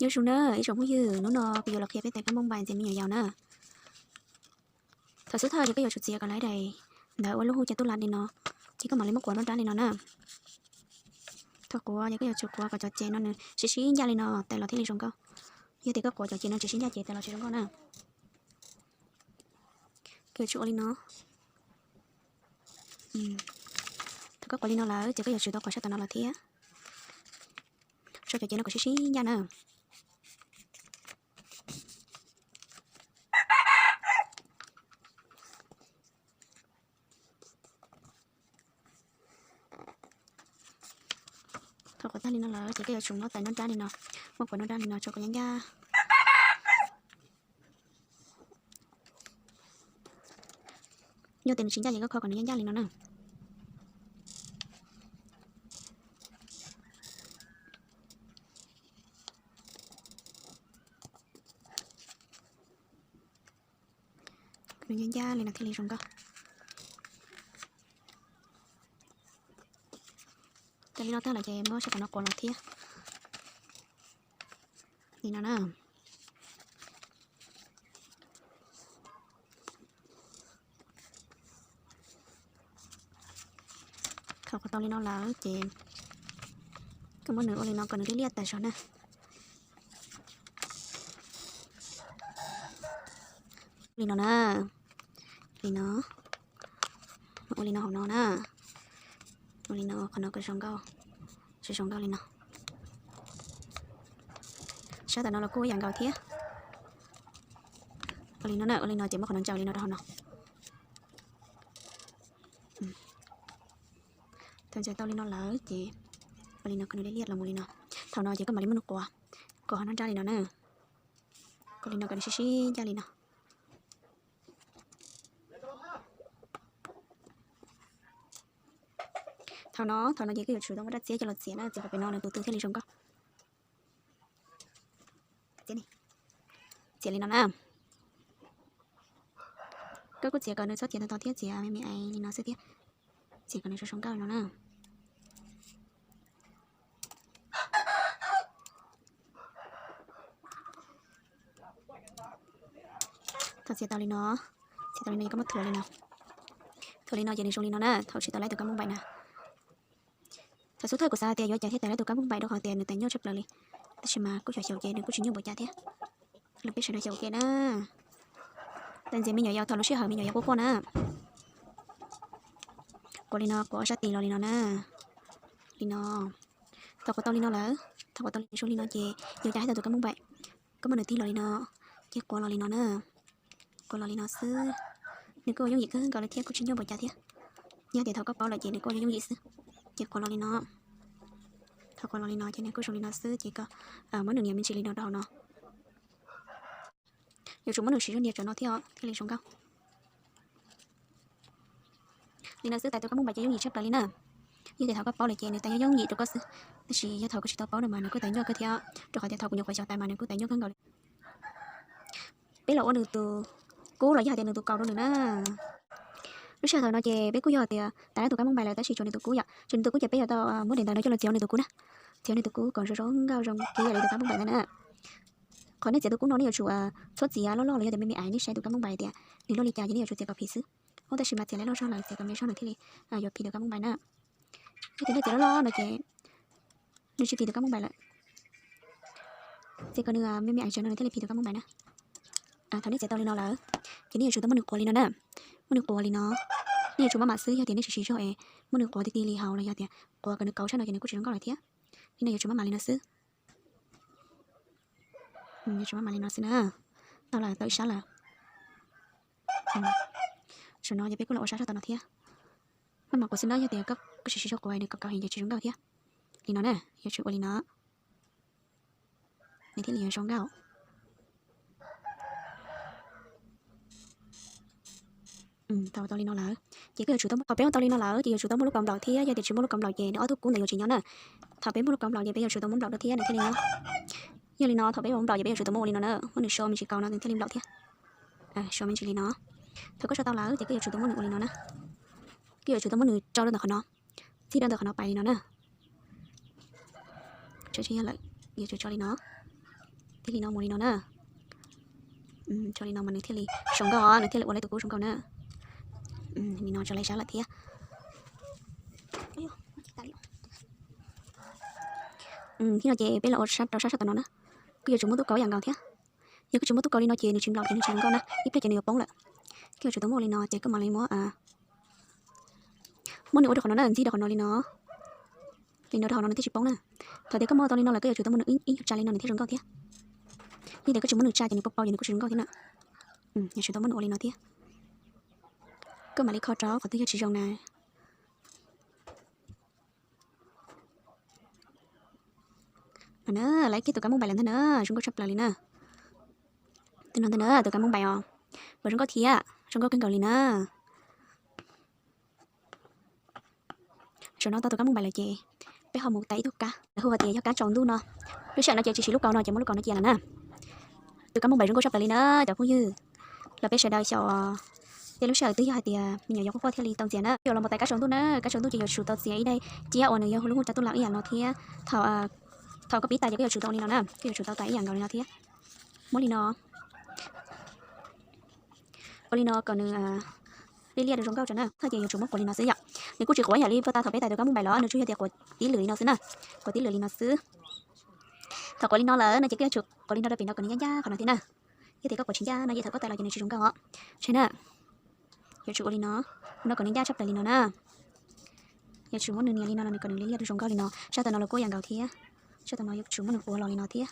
Nyob zoo na ib tsoom phooj ywg, hnub no kuv yuav los qhia peb tais kab npauj npaim ntxias me nyuam yaus na. Thaum xub thawj ces koj yuav tsum txiav kom lawv daim ntawd ua lub hu cov tub lab li no, ces koj mam li muab quav nruab nrab li no na. Thaum quav ces koj yuav tsum quav kom cov ces no nws sib sib ncaj li no tais los thiaj li zoo nkauj. Yog tias koj quav cov ces no tsis sib ncaj ces tais los tsis zoo nkauj na. Koj yuav tsum ua li no. Thaum koj quav li no lawm ces koj yuav tsum tau quav sab tom no los thiab, tso cov ces no kom sib sib ncaj na. Thaum quav tag li no lawm ces koj yuav tsum muab tais nruab nrab li no, muab quav nruab nrab li no tso kom ncaj ncaj. Yog tias nws tsis ncaj ces koj kho kom nws ncaj ncaj li no na. Nws ncaj ncaj li no thiaj li zoo nkauj. Tais li no tag lawm ces muab sab tom no quav los thiab li no na. Thaum quav tau li no lawm ces koj muab nws ua li no kom nws liab liab tas zog na. Li no na, li no, ua li no hauv no na. Ua li no qhov no kom zoo nkauj, zoo nkauj li no. Sab tom no los kuj ib yam nkaus thiab. Ua li no na, ua li no ces muab qhov no ntsaws li no rau hauv no. Thaum ntsaws tau li no lawm ces ua li no kom nws liab liab los mus li no. Thaum no ces koj mam li muab nws quav, quav qhov nruab nrab li no na. Quav li no kom nws sib sib ncaj li no. Thaum no, thaum no ces koj yuav tsum tau muab rab txiab coj los txiav na, txiav kom pem no nws tus tw thiaj li zoo nkauj. Txiav li no na. Koj kuj txiav kom nws txhob txiav tag tog thiab, txiav me me aiv li no xwb thiab. Txiav kom nws zoo zoo nkauj li no na. Thaum txiav tau li no, txiav tau li no ces koj muab thuav li no. Thuav li no ces nws zoo li no na, thaum tsis tau laib tus kab npauj npaim na. Thaum xub thawj kuv xav hais tias yuav cas thiaj tais laib tus kab npauj npaim rau qhov tias nws tais nyuaj tshaj plaws li, tab sis mas kuj xyaum xyaum ces nws kuj tsis nyuaj npaum cas thiab. Los peb sawv daws xyaum ua ke na. Tais ntxias me nyuam yaus thaum lub sij hawm me nyuam yaus quaj quaj na. Quav li no, quav ob sab tis los li no na. Li no. Thaum quav tau li no lawm, thaum quav tau li zoo li no ces yuav cas thiaj tau tus kab npauj npaim. Koj muab nws tig los li no, ces quav los li no na. Quav los li no xwb. Nws kuj ua yooj yim kawg nkaus li thiab, kuj tsis nyuaj npaum cas thiab. Yog tias thaum koj paub lawm ces nws kuj ua yooj yim xwb. Ces quav los li no. Thaum quav los li no ces nws kuj zoo li no xwb ces koj muab nws nias me ntsis li no rau hauv no. Yuav tsum muab nws siv zog nias cov no thiab os thiaj li zoo nkauj. Li no xwb tais tus kab npauj npaim ces yooj yim tshaj plaws li na. Yog tias thaum koj paub lawm ces nws tais yooj yooj yim rau koj xwb. Tab sis yog thaum koj tsis tau paub no mas nws kuj tais nyuaj kawg thiab, rau qhov tias thaum kuv nyuam qhuav xyaum tais mas nws kuj tais nyuaj kawg nkaus li. Peb los ua nws tus kub los yog hais tias nws tus kaus rau nws na. Lub sij hawm thaum no ces peb kuj yog tias tais laib tus kab npauj npaim lawm tab sis tshuav nws tus kub yom, tshuav nws tus kub ces peb yuav tau muab daim ntawv no coj los txiav nws tus kub na. Txiav nws tus kub kom zoo zoo nkauj zoo kiag li tus kab npauj npaim ntawd na. Qhov nej txiav tus kub no nej yuav tsum txhob txiav loj loj los yog tias me me aiv, nej saib tus kab npauj npaim tias nws loj li cas ces nej yuav tsum txiav kom phim xwb. Tab sis mas txiav lawm loj zog lawm txiav kom me zog nws thiaj li yuav phim tus kab npauj npaim na. Yog tias nej txiav loj loj no ces nws tsis phim tus kab npauj npaim lawm. Txiav kom nws me me aiv tsawv no nws thiaj li phim tus kab npauj npaim na. Thaum nej txiav tau li no lawm, ces nej yuav tsum tau muab nws quav li no na. Muab nws quav li no, nej yuav tsum maj mam xwb, yog tias nej tsis siv zog es muab nws quav ti ti li hauv los yog tias quav kom nws kauv tshaj no ces nws kuj tsis zoo nkauj lawm thiab. Li no yuav tsum maj mam li no xwb. Yuav tsum maj mam li no xwb na. Tau lawm, tau ib sab lawm. Zaum no ces peb kuj los ua sab sab tom no thiab. Maj mam quav xwb na, yog tias koj tsis siv zog quav nws kauv kauv heev ces tsis zoo nkauj thiab. Li no na, yuav tsum ua li no, nws thiaj li yuav zoo nkauj. Tau tau li no lawm, ces koj yuav tsum tau muab, thaum peb ua tau li no lawm ces yuav tsum tau muab lub kaus nplaum thiab, yog tias tsis muab lub kaus nplaum ces nws ob tug kub ntawd yuav tsis nyob na. Thaum peb muab lub kaus nplaum ces peb yuav tsum tau muab nplaum rau thiab nws thiaj li nyob. Yog li no thaum peb ua nplaum ces peb yuav tsum tau muab ua li no na, muab nws so me ntsis kaus no nws thiaj li nplaum thiab. So me ntsis li no. Thaum koj so tau lawm ces koj yuav tsum tau muab nws ua li no na. Koj yuav tsum tau muab nws tso rau ntawm qhov no, txij rau ntawm qhov no pais li no na. Tso tsis yog lawm, yuav tsum tso li no. Thiaj li no mus li no na. Tso li no mas nws thiaj li zoo nkauj os, nws thiaj li ua li tus kub zoo nkauj na. Li no tso li sab lawm thiab. Thiab no ces peb los ua rau sab sab tom no na. Koj yuav tsum muab tub kaus ib yam nkaus thiab. Yog koj tsis muab tub kaus li no ces nws tsis nplaum ces nws tsis zoo nkauj na, ib pliag ces nws yuav poob lawm. Koj yuav tsum tau muab ua li no ces koj mam li muab, muab nws ua rau qhov no na, ntxig rau qhov no li no. Li no rau qhov no nws thiaj tsis poob na. Thaum tias koj muab tau li no lawm koj yuav tsum tau muab nws ib nyuag tsa li no nws thiaj zoo nkauj thiab. Yog tias koj tsis muab nws tsa ces nws pau pau ces nws kuj tsis zoo nkauj thiab na. Yuav tsum tau muab nws ua li no thiab. Koj mam li kho rau qhov twg yog tsis zoo na. Na, lawv kiag tus kab npauj npaim lawm ntag na, zoo nkauj tshaj plaws li na. Tus no ntag na, tus kab npauj npaim os, uas zoo nkauj thiab, zoo nkauj kawg nkaus li na. Zaum no tau tus kab npauj npaim lawm ces peb ho mus tais ib tug kab, lawv hu hais tias yog kab tsaus ntuj no. Lub sij hawm no ces tsis siv lub kaus no ces muab lub kaus no cia lawm na. Tus kab npauj npaim zoo nkauj tshaj plaws li na cov phooj ywg. Los peb sawv daws xyaum tej lub sij hawm twg yog hais tias me nyuam yaus quaj quaj thiaj li tau ntxias na. Yuav los mus tais kab tsaus ntuj na, kab tsaus ntuj ces yuav tsum tau txiav ib daim ciab uas nws yog hu lub nkuj tsa tub lam ib yam no thiab. Thaum koj pib tais ces koj yuav tsum tau ua li no na, koj yuav tsum tau tais ib yam nkaus li no thiab. Muab li no, ua li no kom nws liab liab rau zoo nkauj tso na. Thawj ces yuav tsum muab quav li no xwb yom. Nws kuj tsis quav ib yam li puag ta thaum peb tais tus kab npauj npaim los, nws tsuas yog tias quav tib lwm li no xwb na. Quav tib lwm li no xwb. Thaum quav li no lawm no ces koj yuav tsum quav li no rau pem no kom nws ncaj ncaj qhov no thiab na. Yog tias koj quav tsis ncaj no ces thaum koj tais los ces nws tsis zoo nkauj os. Saib na, yuav tsum ua li no, ua no kom nws ncaj tshaj plaws li no na. Yuav tsum muab nws nias li no los nws kom nws liab liab rau zoo nkauj li no. Sab tom no los kuj ib yam nkaus thiab. Sab tom no yuav tsum muab nws quav los li no thiab.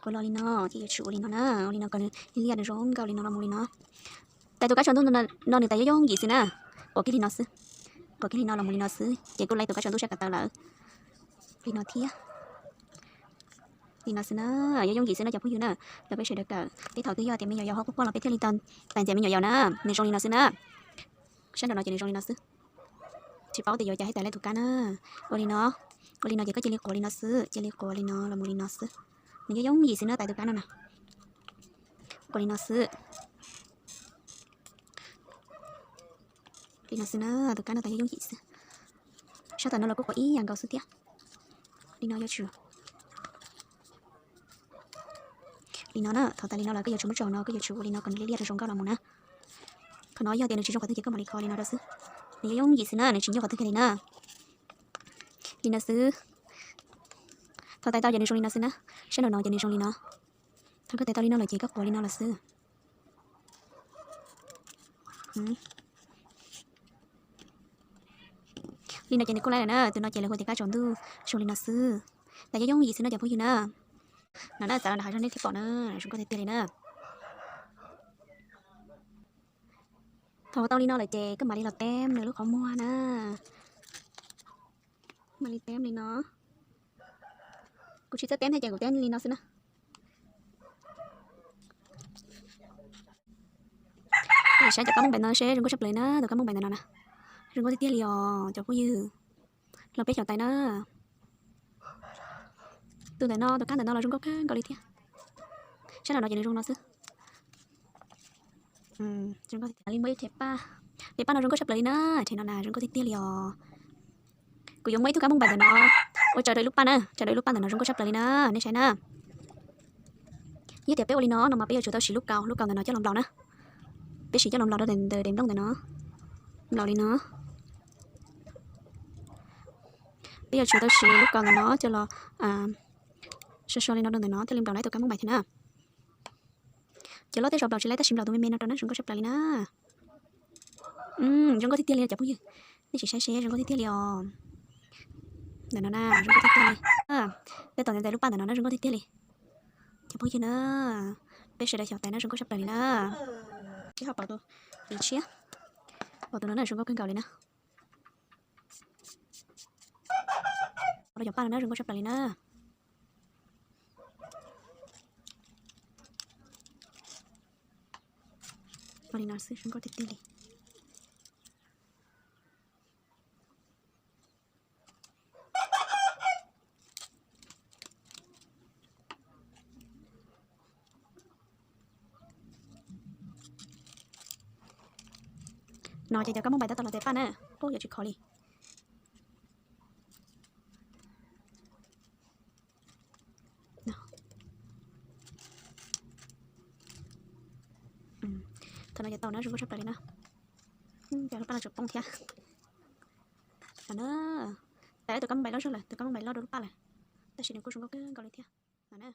Quav los li no ces yuav tsum ua li no na, ua li no kom nws liab liab zoo nkauj li no los mus li no. Tais tus kab tsaus ntuj no nws tais yooj yooj yim xwb na. Quav kiag li no xwb. Quav kiag li no los mus li no xwb ces kuj laib tus kab tsaus ntuj sab ko taw lawm. Li no thiab. Li no xwb na, yooj yooj yim xwb na cov phooj ywg na. Los peb sawv daws kawm, peb thaum twg yog tias me nyuam yaus ho quaj quaj los peb thiaj li tau tais ntxias me nyuam yaus na. Nws zoo li no xwb na. Sab nraum no ces nws zoo li no xwb. Tsis paub tias yuav cas thiaj tais laib tus kab na. Ua li no, ua li no ces koj cia li quav li no xwb, cia li quav li no los mus li no xwb. Nws yooj yooj yim xwb na tais tus kab no na. Quav li no xwb. Li no xwb na, tus kab no tais yooj yooj yim xwb. Sab tom no los kuj quav ib yam nkaus xwb thiab. Li no yuav tsum li no na, thaum tais li no lawm koj yuav tsum muab tso no, koj yuav tsum ua li no kom nws liab liab rau zoo nkauj los mus na. Qhov no yog tias nws tsis zoo qhov twg ces koj mam li kho li no rau xwb. Nws yooj yooj yim xwb na, nws tsis ncaj qhov twg kiag li na. Li no xwb. Thaum tais tau ces nws zoo li no xwb na. Sab nraum no ces nws zoo li no. Thaum koj tais tau li no lawm ces koj quav li no los xwb. Li no ces nws kuj laib lawm na, tus no ces lawv hu tias kab tsaus ntuj zoo li no xwb. Tais yooj yooj yim xwb no cov phooj ywg na. No na, txav los nram hav zoov nej thiaj pom na, zoo nkauj tiag tiag li na. Thaum tau li no lawm ces koj mam li los teb nws lub qhov muag na. Mam li teb li no. Kuv tsis txawj teb thiab ces kuv teb li no xwb na. Saib cov kab npauj npaim no seb zoo nkauj tshaj plaws na, tus kab npauj npaim ntawm no na. Zoo nkauj tiag tiag li os cov phooj ywg. Los peb xyaum tais na. Tus ntawm no, tus kab ntawm no los zoo nkauj kawg nkaus li thiab. Sab nraum no ces nws zoo no xwb. Li muaj ib rhe paj, rhe paj no zoo nkauj tshaj plaws li na, rhe no na zoo nkauj tiag tiag li os. Kuv yuav muab ib tug kab npauj npaim ntawm no ua tsaws rau ib lub paj na, tsaws rau ib lub paj ntawm no zoo nkauj tshaj plaws li na, nej saib na. Yog tias peb ua li no no mas peb yuav tsum tau siv lub kaus, lub kaus ntawm no coj los nplaum na. Peb siv coj los nplaum rau ntawm daim nplooj ntawm no, nplaum li no. Peb yuav tsum tau siv lub kaus ntawm no coj los so so li no rau ntawm no thiaj li nplaum laib tus kab npauj npaim thiab na. Cov loj tej zaum nplaum tsis laib tab sis nplaum tus me me no rau na zoo nkauj tshaj plaws li na. Zoo nkauj tiag tiag li cov phooj ywg, nej sim saib seb zoo nkauj tiag tiag li os. Ntawm no na zoo nkauj tiag tiag li. Peb tau ntawm ntawm lub paj ntawm no na zoo nkauj tiag tiag li. Cov phooj ywg na, peb sawv daws xyaum tais na zoo nkauj tshaj plaws li na. Peb ho pom tus tshiab, pom tus no na zoo nkauj kawg nkaus li na. Rau cov paj no na zoo nkauj tshaj plaws li na. Ua li no xwb zoo nkauj tiag tiag li. No ces cov kab npauj npaim tab tom los tais paj na, ub yuav tsis khov li. Thaum no ces tau na, zoo nkauj tshaj plaws li na. Ces lub paj no tseem poob thiab. No na, tas tus kab npais loj zog lawm, tus kab npais loj dua lub paj lawm, tab sis nws kuj zoo nkauj kawg nkaus li thiab. No na.